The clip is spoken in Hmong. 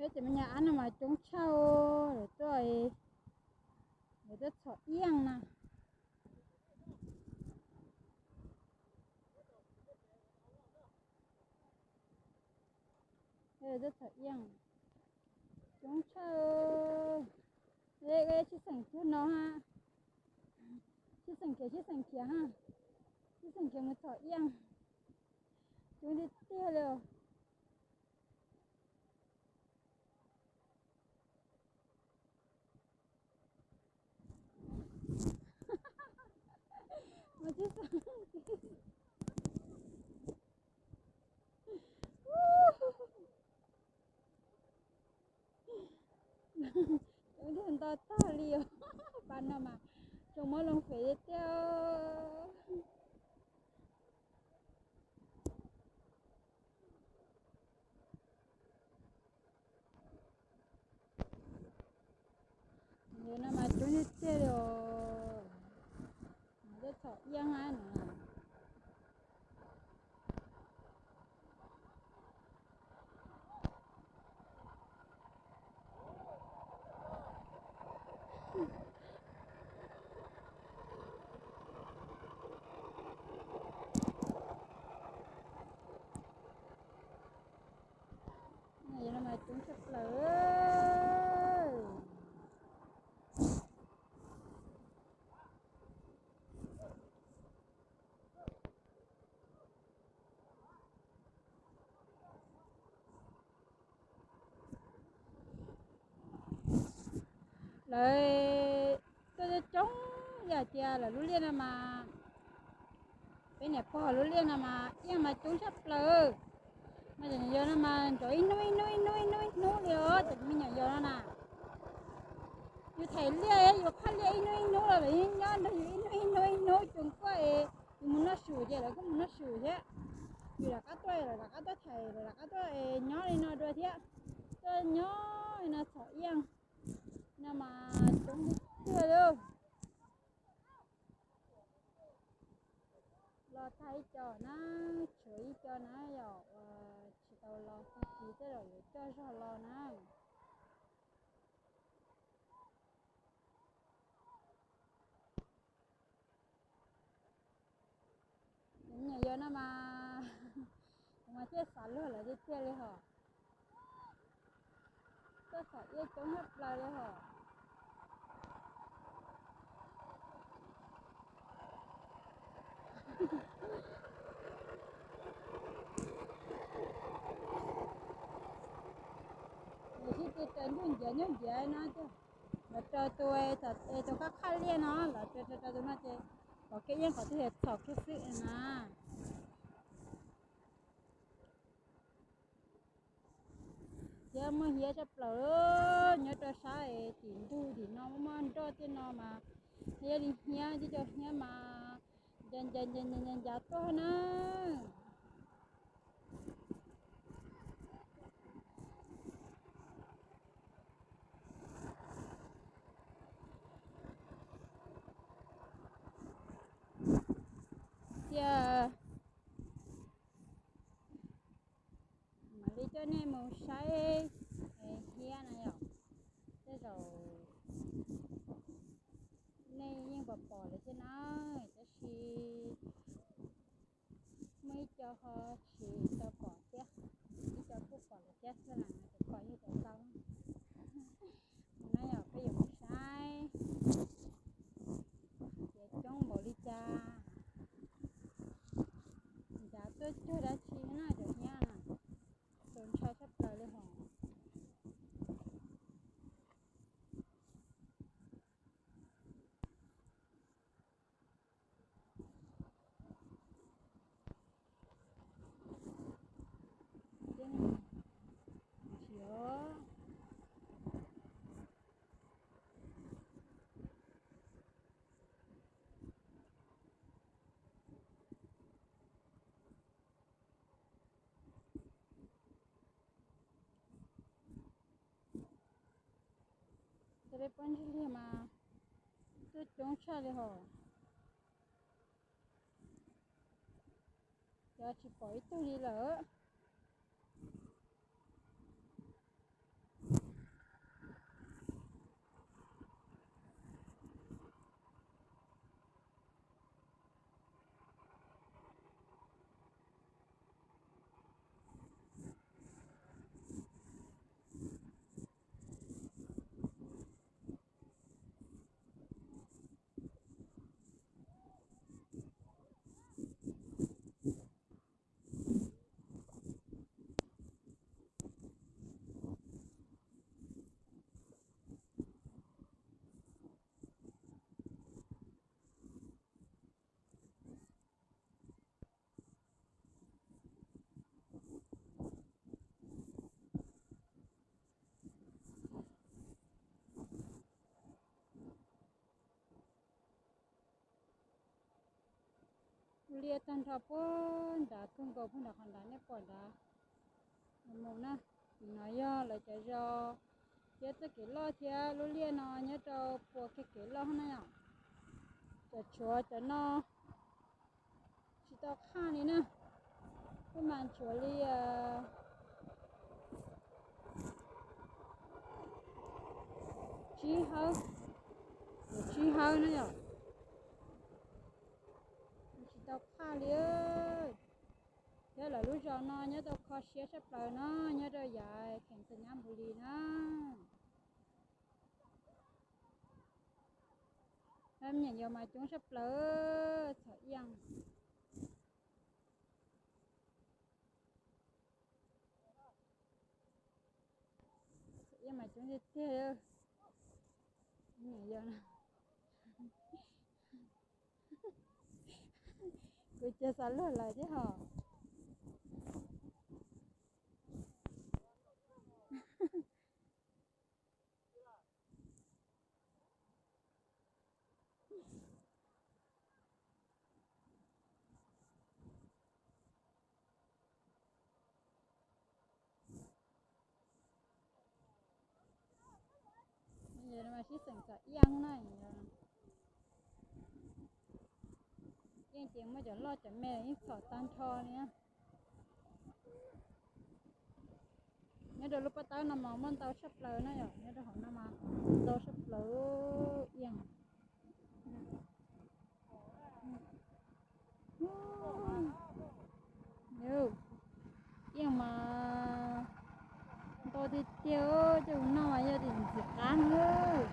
Cov me nyuam ab no mas coob tshaj, lawv tuaj, lawv tuaj txhom iaj na. Tuaj txhom iaj coob tshaj. Sib xeem kiag no ha, sib xeem khiav, sib xeem khiav ha, sib xeem khiav mus txhom iaj, coob tiag tiag li. Coob tiag nto tag li os. Pab no mas tsoom muab loo fem tiag tiag. Yog no mas coob tiag tiag li os. Mas tuaj txhom iaj hab no. Yog no mas coob tshaj plaws. Lawv tuaj coob coob, yog tias lawv lub liaj no mas, peb niam pog lub liaj no mas iaj mas coob tshaj plaws. Mas yog no mas nrov ib hnub ib hnub ib hnub ib hnub ib hnub li os cov me nyuam yaus no na. Yus thaiv liaj, yus qhaj liaj ib hnub ib hnub los lawv yeej nyob nrog yus ib hnub ib hnub ib hnub, cua kuaj es yus mus noj su ces lawv kuj mus noj su thiab. Yus rov qab tuaj, lawv rov qab tuaj thaiv, lawv rov qab tuaj es nyob li no dua thiab. Tuaj nyob li no txhom iaj no mas coob tiag tiag li. Los tag ib co na, tshuav ib co na yom, uas tsis tau los tag kis tej zaum yuav coj zog los na. Cov me nyuam yaus no mas, kuv mas thiaj xav luag lawv tiag tiag li hos. Tuaj txhom iaj coob tshaj plaws li hos. Nws sib tw raws ncuj nciav ncuj nciav no tiag. Lawv raws tus, tus qab qhaj liaj no, lawv raws raws tus no ces kom kiag yeej kom tus yog txhom kiag xwb na. Thiab muaj hiav tshaj plaws, nyob rau sab es tim ntug tim no muaj muaj nroj tej no mas thiaj li hiav, tej cov hiav mas ncav ncav ncav ncav ncav tuaj na. Thiab mam li coj nej mus saib hiav na yom. Tej zaum nej yeej pom pom lawm thiab na, tab sis muaj ib co ho tsis tau pom thiab, ib co kuj pom lawm thiab xwb na, cov pom yeej cov tau. No yog peb yuav mus saib tias coob npaum li cas, ncav tuaj cuag dab tsi na cov hiav na, txaus ntshai tshaj plaws li hos. Cov peb pob ntseg liag mas tuaj coob tshaj li hos. Cov tsis pom ib tug li lawm. Liaj tag nrho puag nrad kawg nkaus, puag nrad qhov nrad nej pom nrad. Mus na, no yog lawv cov zos thiab txoj kev loj thiab lub liaj no nyob rau puag kiag kev loj na yom. Cov tshuav cov no tsis tau qhaj li na, peb mas tshuav li tsib hawb, tsib hawb na yom. Tsis tau qhaj li. Thiab lawv lub zos no nyob tau kho siab tshaj plaws no, nyob rau yav kheem Xas Nyab Npus Lis na. Nyeem yos mas coob tshaj plaws, txhom iaj. Txhom iaj mas coob tiag tiag. Nyeem yos, kuv cia xav luag lawm thiab hos. Sib xeem txhom iaj na. Iaj ces muaj cov loj cov me yeej txhom tag nrho li. Nyob rau lub pob tawb no mas muaj ntau tshaj plaws na yom, nyob rau hauv no mas ntau tshaj plaws iaj. Iaj mas ntau tiag tiag, coj mus noj mas yog tias ntxim qab lawm.